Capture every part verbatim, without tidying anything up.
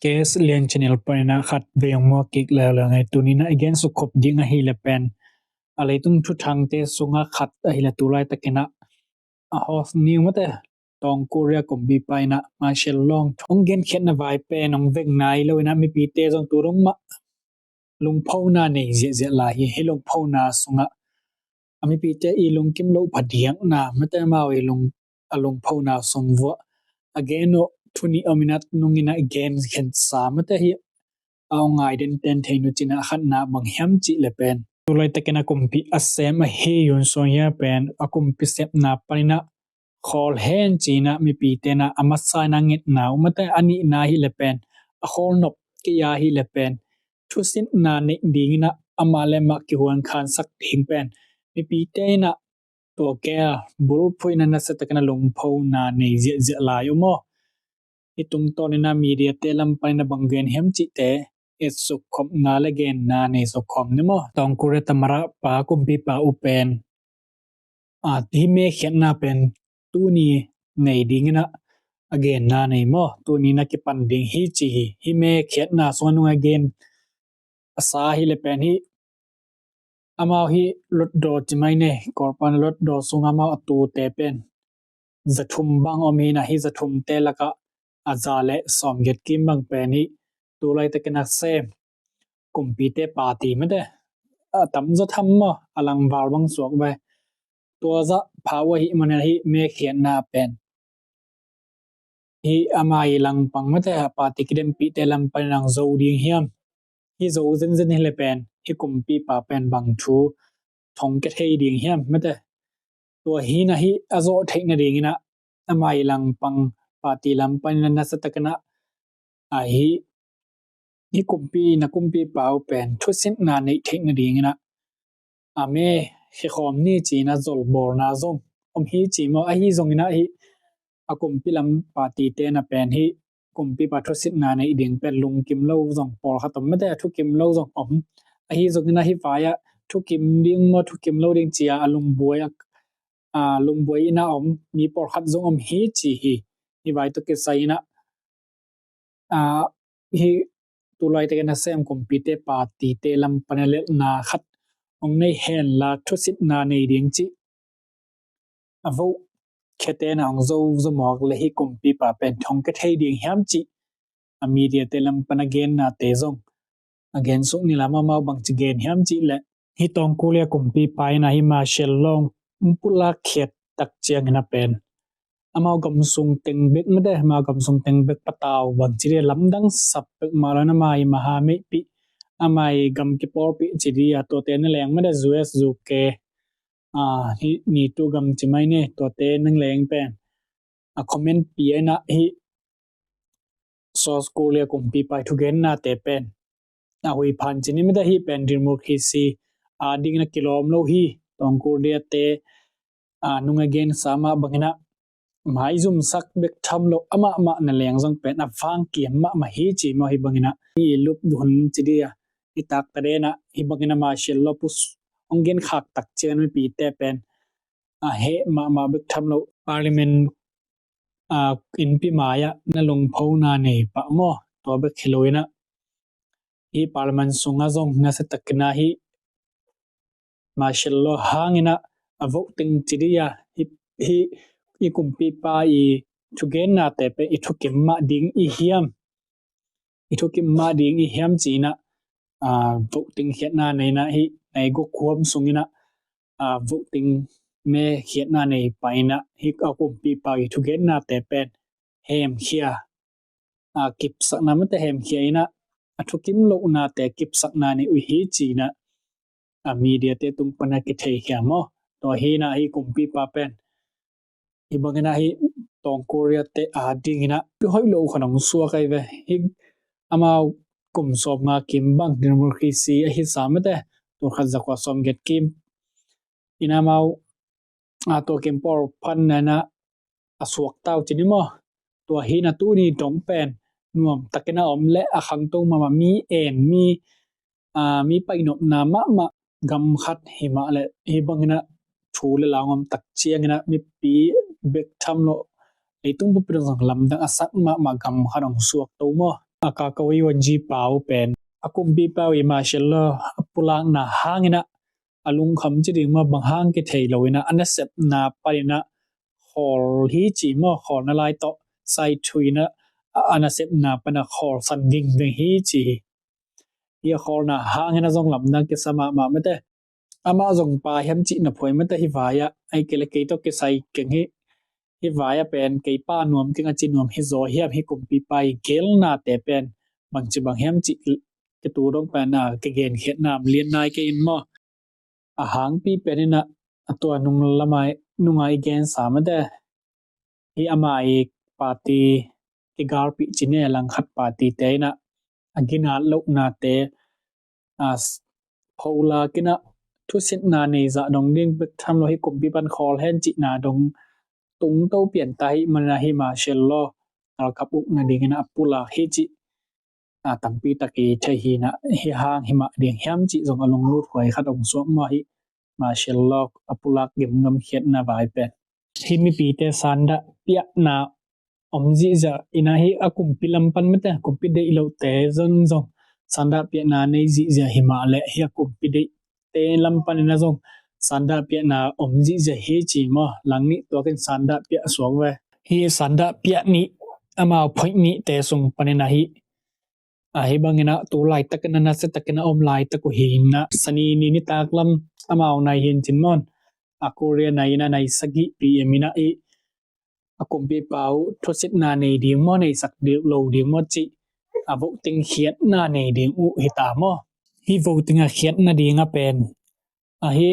Case lian channel panin ah khat vei hong muak kik leuleu ing. Tuni in ah i gen suk khop ding ahih leh pen a leitung thuthangte sungah khat ahih leh tu laitakin ah a host ni uh mate, Tawng Korea kumpipa in ah martial law hong genkhiatna vai pen hong veng nai lo in ah mipite zong tu dong mah lungphona nei ziahziah lai hi. Hih lungphona sungah a mipite i lungkim loh phadiakna mate amau i lung a lungphona sung vuah a gen uh thu nih om in ah nung in ah i gen khensa mate hi. A hong ngai denten thei nu cin ah a khatna bang hiam cih leh pen tu laitakin a kumpi a sem ahi Yoon Suk Yeol pen a kumpi sepna panin ah khawl hen ci in ah mipite in ah a masa in ah ngetna uh mate, a nihna ahih leh pen a khawl nop kei ahih leh pen thusitna neih ding in ah amah le amah kihuan khansak ding pen mipite in ah tua gel bulphuh in ah nasiatakin a lungphona nei ziahziah lai uh maw. Hih tungtawn in ah mediate lam panin ah bang gen hiam cihte et suk khopna le genna nei suk khawm ni maw. Tawng Korea tamada pa kumpipa uh pen a, hih mekhiatna pen tuni nei ding in ah a genna nei maw, tuni in ah kipan ding hi ci hi. Hih mekhiatna sungah nung a gen a sa ahih leh pen hih amau hih lotdaw ci mai ni, Kawlpau in lotdaw sungah amau a tute pen za thum bang om hi in ah hih za thumte lakah a za le sawmgiat kim bang pen hih tu laitakin a sem kumpite party mate a tamzaw tham maw a langval bang suak ve. Tua zah pha uh ahih manin ah hih mekhiatna pen hih amah i langpang mate a party kidempihte lam panin ah hong zo ding hiam? Hih zo zenzen hi leh pen hih kumpipa pen bang thu thong kia thei ding hiam mate. Tua hi in ah hih a zawh theih nading in ah amah i langpang party lam panin ah nasiatakin ah a hih hih kumpi in ah kumpipa uh pen thusitna neih theih nading in ah a mekhe khawm ni ci in ah zolbawlna zong om hi ci maw. Ahi zongin ah hih a kumpi lam partyte in ah pen hih kumpipa thusitna neih ding pen lungkim lo zong pawlkhat om mate, a thukim lo zong om. Ahi zongin ah hih vai-ah thukim ding maw thukim lo ding ci-a a lungbuai a, a lungbuai in ah om mi pawlkhat zong om hi ci hi. Hih vai tawh kisai in ah a, hih tu laitakin a sem kumpite partyte lam panin ah lelhna khat hong nei henla thusitna nei ding cih a vote khiate in ah hong zo zaw mawk leh hih kumpipa pen thong kia thei ding hiam cih a mediate lam panin a gennate zong a gen suk ni. Lam amau bangci gen hiam cih leh hih Tawng Korea kumpipa in ah hih martial law hong pulak khiat tak ciangin ah pen amau gamsung teng bek mate, amau gamsung teng bek patau bangci dia lamdang sap bek mah lo in ah amah i mahameihpih, amah i gam kipawlpih ci dia tuate na leng mate, U S, U K, a, hih NATO gam ci mai ni, tuate na leng pen a comment pi in ah hih South Korea kumpipa i thugennate pen a huiphan ci ni mate, hih pen democracy a dingin ah kilawm lo hi. Tawng Koreate a nung a gensa mah bangin ah maizumsak bek tham lo amahmah na leng zong pen a vang kiam mahmah hi ci maw. Hih bangin ah hih lup hun ci dia i takta den ah hih bangin ah martial law push hong genkhak tak ciangin mipite pen a heh mahmah bek tham lo parliament a innpi mai-ah na lungphona nei pah maw. Tua bek hi lo in ah hih parliament sungah zong nasiatakin ah hih martial law hangin ah a vote teng ci dia hih, hih i kumpipa i thugennate pen i thukim mah ding i hiam, i thukim mah ding i hiam ci in ah a, vote teng khiatna nei in ah hih nai guk huam sungin ah a, vote teng mekhiatna nei pah in ah hih a kumpipa i thugennate pen hemkhia a, kipsakna mate hemkhia in ah a thukim lohnate kipsakna nei uh hi ci in ah a mediate tung panin ah kitheikhia maw. Tua hi in ah hih kumpipa pen hih bangin ah hih Tawng Koreate a dingin ah kihoih lo khat hong suak ahi ve. Hih amau kum sawmnga kim bang democracy ahi sa mate, tul khat za kua sawmgiat kim in ah amau a, tua kim pawlphan na in ah a suakta uh ci ni maw. Tua hi in ah tuni dong pen nuamtakin a om leh a khangto mahmah mi en mi, a, mi paihnopna mahmah gam khat hi mah leh hih bangin ah thu le la hong om tak ciangin ah mipi bek tham lo leitung bup in ah zong lamdang a sak mahmah gam khat hong suakto maw. a Kakaway Wungyi pa uh pen a kumpipa uh i martial law a pulakna hangin ah a lungkham ci ding maw, bang hang kithei lo in ah a nasepna panin ah khawl hi ci maw, khawlna lai tawh sai thu in ah a nasepna pan a khawl san dingding hi ci hi. Hi a khawlna hangin ah zong lamdang kisa mahmah mate. Amah zong pa hiam cih na phuai mate hi vai ah, ai kei le kei tawh kisai keng hi. Hi vai ah pen kei pa nuam keng a ci nuam hi zaw hiam, hi kumpipa i gelnate pen bangci bang hiam cih kitu dong pen a kigenkhiatna om lian nai kei in maw. A hangpi pen in ah a tua nung lamai nunga i gensa mate. Hi ama i party kigalpih ci ne, langkhat partyte in ah a ginat lohnate a pholak in ah thusitna nei zah dong ding bek tham lo, hi kumpipan khawl hen cihna dong tungto pian ta hi man ah hi martial law galkap ukna dingin ah a pulak hi cih a tampi tak i thei hi in ah, hi hang hi mah ding hiam cih zong a lunglut huai khat ong suak maw, hi martial law a pulak gemgam khiatna vai pen. Hi mipite sandah piahna om zihziah in ah, hi a kumpi lam pan mate, kumpi deih lohte zong zong sandah piahna nei zihziah hi mah leh hi a kumpi deihte lam panin ah zong sandah piahna om zihziah hi ci maw. Langnih tuakin sandah piah suak ve. Hi sandah piah nih, amau phoih nihte sung panin ah hi, ahi bangin ah tu laitakin ah nasiatakin ah om laitak uh hi in ah, Sani ni nitak lam amau nai hi in cin maw, a Korea nai in ah nai sagih P M in ah hi a kumpipa uh thusitna nei ding maw, neisak lo ding maw cih a voting khiatna nei ding uh hi ta maw. Hi voting a khiatna ding a pen ahi,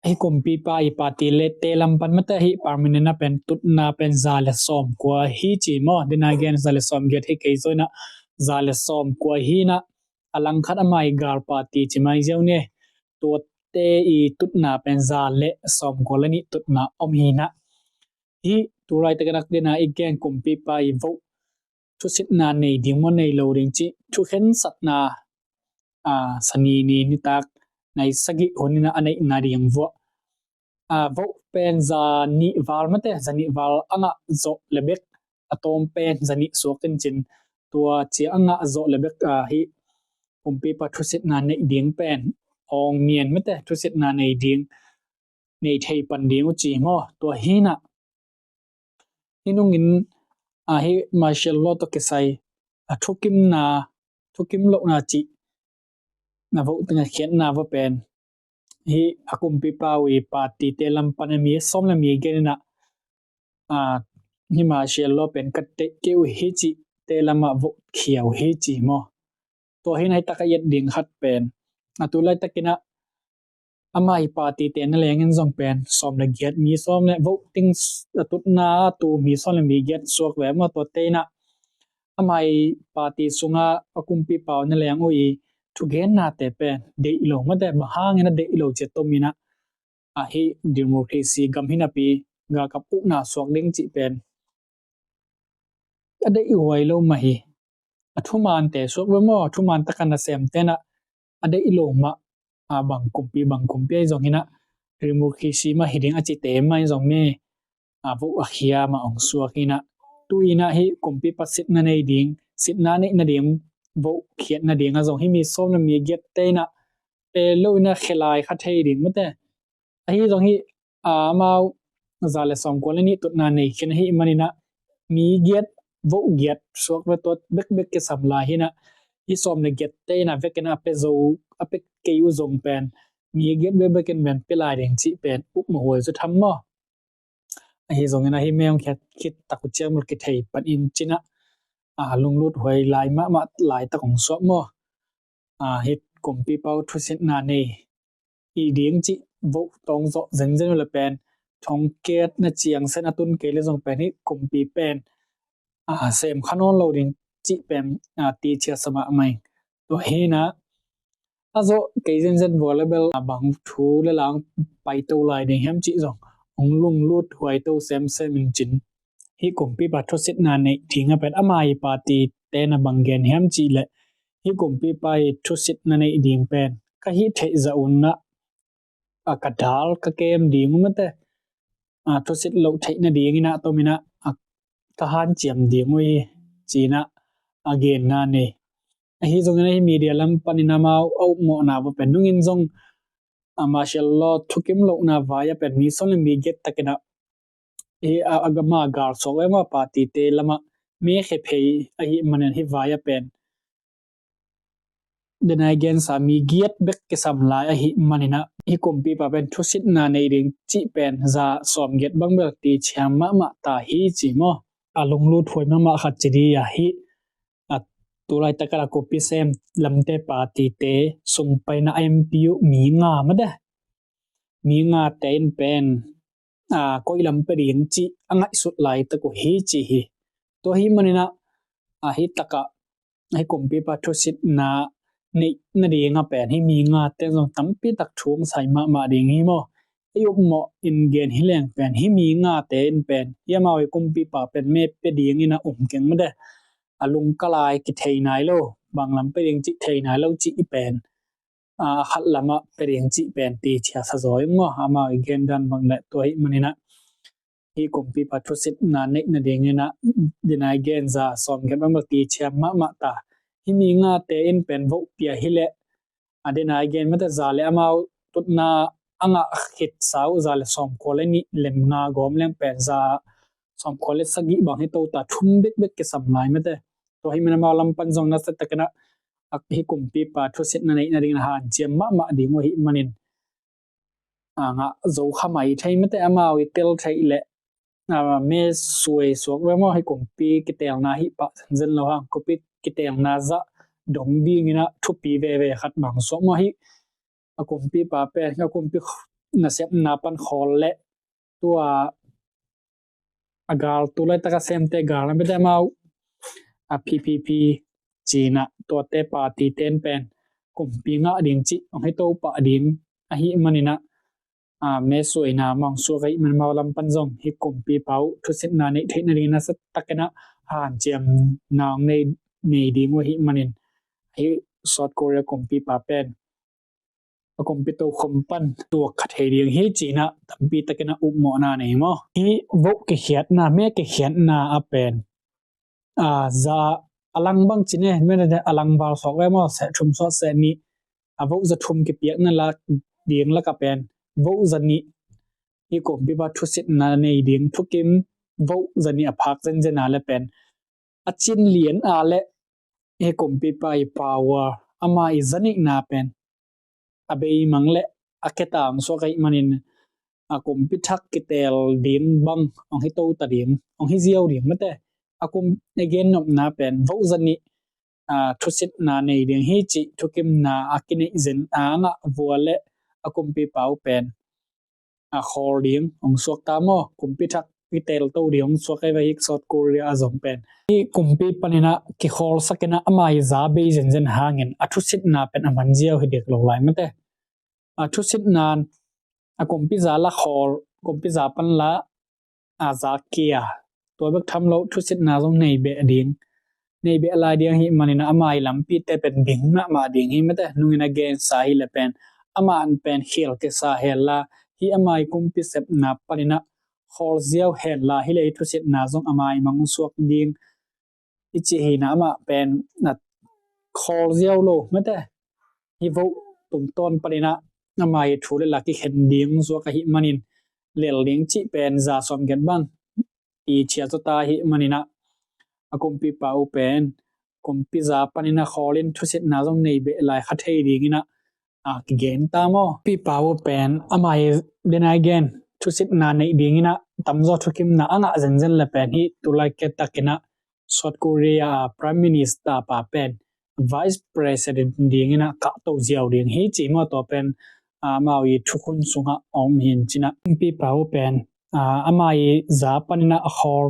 hi kumpipa i party lete lam pan mate, hi permanent a pen tutna pen za le sawmkua hi ci maw. Dena gen za le sawmgiat hi kei zaw in ah za le sawmkua hi in ah, a langkhat ama i gal party ci mai ziau ne, tuate i tutna pen za le sawmkua le nih tutna om hi in ah, hi tu laitakin ah dena i gen kumpipa i vote thusitna nei ding maw nei lo ding cih thukhensatna a Sani ni nitak nai sagih hun in ah a neihna ding vuah a vote pen za nih val mate, za nih val a ngah zawh le bek, a tawm pen za nih suak in cin, tua cia a ngah zawh le bek a hi kumpipa thusitna neih ding pen awng mian mate, thusitna nei ding, nei thei pan ding uh ci maw. Tua hi in ah hi nungin a hi martial law tawh kisai a thukimna, thukim lohna cih na voting a khiatna va pen hi a kumpipa uh i partyte lam pan a mi sawm le mi giat in ah a hi martial law pen ka deih kei uh hi cihte lam ah vote khia uh hi ci maw. Tua hi in ah hi tak a i et ding khat pen a tu laitakin ah ama i partyte na lengin zong pen sawm le giat mi sawm le voting a tutna tu mi sawm le mi giat suak ve maw. Tuate in ah ama i party sunga a kumpipa uh na leng uh i thugennate pen deih lo mate, bang hangin ah deih lo cia tom in ah ahi democracy gam hi napi galkap ukna suak ding cih pen a deih huai lo mah hi. A thumante suak ve maw, a thuman takin a semte in ah a deih lo mah a bang kumpi bang kumpi ahi zongin ah democracy mah hi ding a cite mah ahi zong mi a vote a khia mah ong suak in ah, tu in ah hi kumpipa sitna nei ding, sitna neih nading vote khiat nading a zong hi mi sawm le mi giatte in ah pe lo in ah khelai kha thei ding mate. Ahi zong hi amau za le sawmkua le nih tutna nei khin ahi manin ah mi giat vote giat suak ve, tua bekbek kisam lai hi in ah hi sawm le giatte in ah vekin ah a pe zo, a pe kei uh zong pen mi giat bekbek in pen pe lai ding cih pen ukmawh huai zaw tham maw. Ahi zongin ah hi meng khiat khit tak uh ciang bel kithei pan in cin ah a lunglut huai lai mahmah laitak ong suak maw. A hi kumpipa uh thusitna nei i ding cih vote tawng zawh zenzen uh le pen thongkiatna ciang sen a tun kei le zong pen hi kumpi pen a sem kha nawn lo ding cih pen a ti ciat sa mahmah ing. Tua hi in ah a zawh kei zenzen vua le bel a bang thu le lang paito lai ding hiam cih zong ong lunglut huaito semsem in cin. Hi kumpipa thusitna neih ding a pen ama i partyte in ah bang gen hiam cih leh hi kumpipa i thusitna neih ding pen ka hih theih zah un ah a ka dal ka kem ding uh mate. A thusit loh theih nadingin ah tom in ah a ka hanciam ding uh hi ci in ah a genna nei. Ahi zongin ahi media lam panin amau a upmawhna uh pen nungin zong a martial law thukim lohna vai a pen mi sawm le mi giat takin ah hi a, a gama galsuak le ma party te lamah me khe phei ahi manin hi vai a pen denai gensa mi giat bek kisam lai ahi manin ah hi kumpipa pen thusitna nei ding cih pen za sawm giat bang bel ti ciam mahmah ta hi ci maw. A lunglut huai mahmah khat ci di a hi a tulai takah a kupi sem lamte party te sung paina M P uh mi nga mate mi nga te in pen a koih lam pe ding cih a ngaihsut lai tak uh hi ci hi. Tua hi manin ah a hi takah hi kumpipa thusitna neih nading a pen hi mi nga te zong tampi tak thu hong sai mahmah ding hi maw. Ei upmawh in gen hi leng pen hi mi nga te in pen hi amau hi kumpipa pen me pe ding in a um keng mate a lungka lai kithei nai lo bang lam pe ding cih thei nai lo cih i pen a khat lamah pe ding cih pen ti ciasa zaw ing maw. Amau i gen dan bang le tua hi manin ah hi kumpipa thusitna neih nading in ah denai gen za sawm giat bang bel ti ciam mahmah ta. Hi mi nga te in pen vote pia hi leh a denai gen mate za le amau tutna a ngah khit sa uh za le sawm kua le nih lem nga gawm leng pen za sawm kua le sagih bang hi to ta thum bekbek kisam lai mate. Tua hi manin amau lam pan zong nasa takin ah hi kumpipa thusitna neih nading in a hanciam mahmah ding uh ahi manin a ngah zo kha mai thei mate amau i tel theih leh a me suai suak ve maw hi kumpi kitelna hi pah zenzen lo hang kumpi kitelna zah dong ding in ah thupi veve khat bang suak maw hi a kumpipa pen a kumpi nasepna pan khawl le tua a gal tulai taka semte gal na bete mau a P P P cina tuate party ten pen kumpi ngah ding cih hong hi to pah ding ahi manin ah a me suaina mong suak ahi man mau lam pan zong hi kumpipa uh thusitna neih theih nading nasa takin ah hanciamna hong nei, nei ding uh ahi manin hi South Korea kumpipa pen a kumpi tokhom pan tuak kha thei ding hi cina tampi takin a upmawhna nei maw. Hi vote kikhiatna me kikhiatna a pen a za a lang bang cine me a lang val suak ve maw seh thum suak seh nih a vote za thum kipiakna lak ding laka pen vote za nih hi kumpipa thusitna nei ding thukim vote za nih a phak zenzen a le pen a cin lian a le hi kumpipa i power ama i za nihna pen a beimang le a ketang suak ahi manin a kumpi thak kitel ding bang hong hi to ta ding hong hi ziau ding mate a kum a gen nopna pen vote za nih a thusitna nei ding hi cih thukimna a kineih zen a ngah vua le a kumpipa uh pen a khawl ding hong suak ta maw kumpi thak kitel to ding hong suak ahi va hi South Korea a zong pen hi kumpi panin ah kikhawl sakin ah ama i za bei zenzen hangin a thusitna pen a man ziau hi dek lo lai mate a thusitna a kumpi za la khawl kumpi za pan la a za kia tua bek tham lo thusitna zong nei beh ding nei beh lai ding hi manin ah ama i lampi te pen bing mahmah ding hi mate nungin a gensa hi le pen ama an pen khial kisa hel la hi ama i kumpi sepna panin ah khawl ziau hel la hi le hi thusitna zong ama i mang suak ding i ci hi na amah pen na khawl ziau lo mate hi vote tungtawn panin ah ama i thu le la kikhen ding suak ahi manin lel ding cih pen za sawm giat bang i ciat zo ta ahi manin ah a kumpipa uh pen kumpi za panin a khawlin thusitna zong nei beh lai kha thei dingin ah a kigen ta maw pipa uh pen ama i denai gen thusitna neih dingin ah tamzaw thukimna a ngah zenzen le pen hi tulai ke takin ah South Korea a Prime Minister pa pen Vice President dingin ah kahto ziau ding hi ci maw tua pen amau i thukhun sungah a om hin cin ah pipa uh pen ama i za panin ah a khawl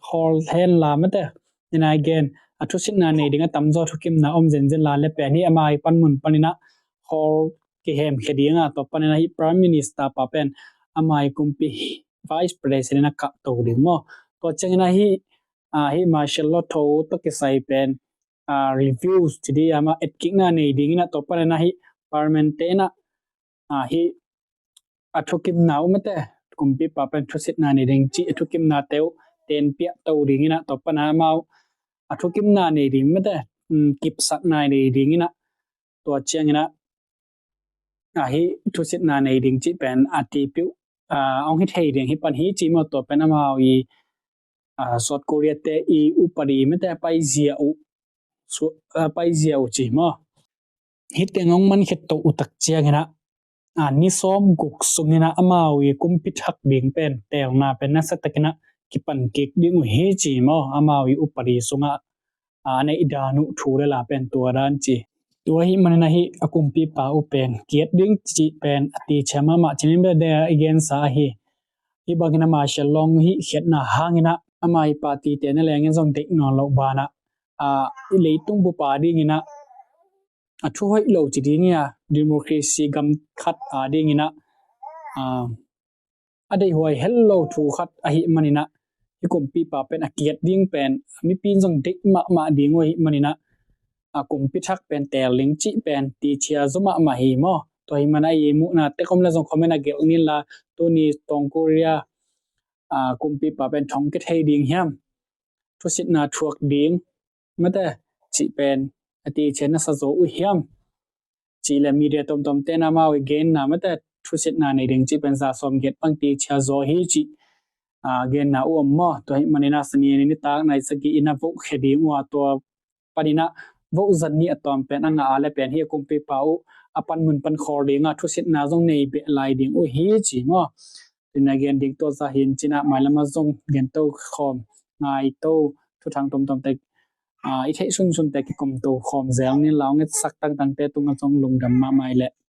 khawl hen la mate denai gen a thusitna nei ding a tamzaw thukimna om zenzen la le pen hi ama i panmun panin ah khawl kihem khe ding a tua panin ah hi Prime Minister pa pen ama i kumpi Vice President a kahto ding maw tua ciangin ah hi hi martial law tho tawh kisai pen reviews ci di ama etkikna nei dingin ah tua panin ah hi Parliament te in ah hi a thukimna uh mate kumpipa pen thusitna nei ding cih a thukimna te uh tenpiah to dingin ah tua panin ah amau a thukimna nei ding mate, um, kipsakna nei ding inah, tua cianginah a hih thusitna nei ding cih pen a tipiuh, a hong hi thei ding hi pan hi ci maw. Tua pen amau i, a, South Korea te i upadi mate a paizia uh, su-, a paizia uh ci maw. Hih teng hong mankhiat to uh tak cianginah, a, ni sawm guk sunginah amau i kumpi thak ding pen teelna pen nasa takinah kipan kik ding uh hi ci maw. Amau i upadi sungah a neih dan uh thu le la pen tua dan ci. Tua ahih manin ahi a kumpipa uh pen kiat ding cih pen a tichia mahmah cinin bia de i gensa ahi. Hih bangin a martial law hih khiatna hanginah ama i party te na lengin zong deih nawn loh banah, a, i leitung bupa dinginah a thu hoih lo ci ding hi a, democracy gam khat a dinginah, a, a deihhuai hel lo thu khat ahih maninah hih kumpipa pen a kiat ding pen mipi in zong deih mahmah ding uh ahih maninah a kumpi thak pen teel ding cih pen tichia zaw mahmah hi maw. Tua ahih manin a i muhna tek om le zong comment ah gelh nin la, tuni Tawng Korea, a, kumpipa pen thong kithei ding hiam, thusitna thuak ding mate cih pen a tichia nasa zaw uh hiam cih le media tomtom ten amau i genna mate thusitna nei ding cih pen za sawm giat bang tichia zaw hi cih, a, genna uh om maw. Tua ahih manin a Sani ni nitak nai sagih in a vote khia ding uh a, tua paninah vote zan nih a tawm pen a ngah a le pen hih a kumpipa uh a panmun pan khawl ding a thusitna zong nei beh lai ding uh hi ci maw. Tua ahih gen ding tua za hi in cinah mailam ah zong gen to khawm, ngai to, thuthang tomtom te, a, i theih sunsun te kikum to khawm zel nin la, hong etsak tangtang te tungah zong lungdam mahmah i leh.